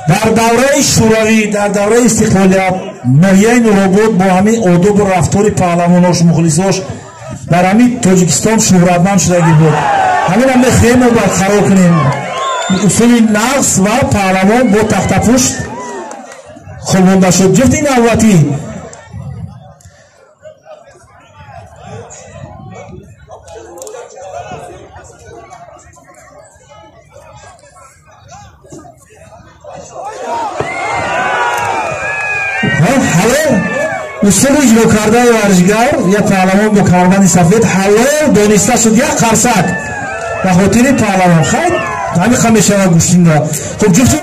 Дар давраи шӯравӣ, дар давраи истиқлолият ноҳияи Нуробод бо ҳамин одобу рафтори паҳлавонош, мухлисош дар ҳамин Тоҷикистон шӯҳратманд шудагӣ буд. Ҳаминам мехоҳем мо барқарор кунем. Усули нағз ва паҳлавон бо тахтапушт хобонда шуд. Ҷуфти навбатӣ ҳалол усули иҷро кардаи варзишгар, як паҳлавон бо камарбанди сафед ҳалол дониста шуд. Як қарсак ба хотири паҳлавон. Хайр, ҳамиқа мешавад гӯштинда. Хуб, ҷуфти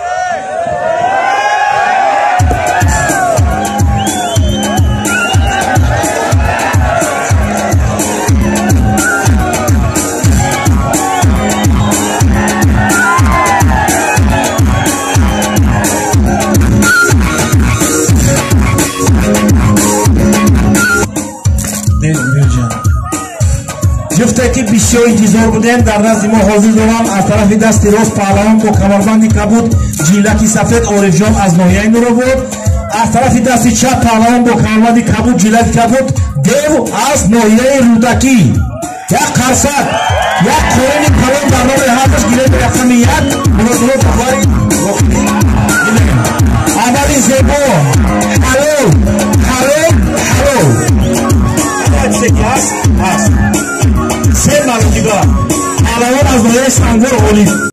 ҷуфте ки бисёр интизор будем дар назди мо ҳозир дорам. Аз тарафи дасти рост паҳлавон бо камарбанди кабуд, ҷиллаки сафед Орифҷон аз ноҳияи Нуробод. Аз тарафи дасти чап паҳлавон бо камарбанди кабуд, ҷиллаки кабуд Дев аз ноҳияи Рӯдакӣ. Як қарсак, як қорини калон дар номи ҳардаш гилеми рақами 1 муносибот бовари амали зебо.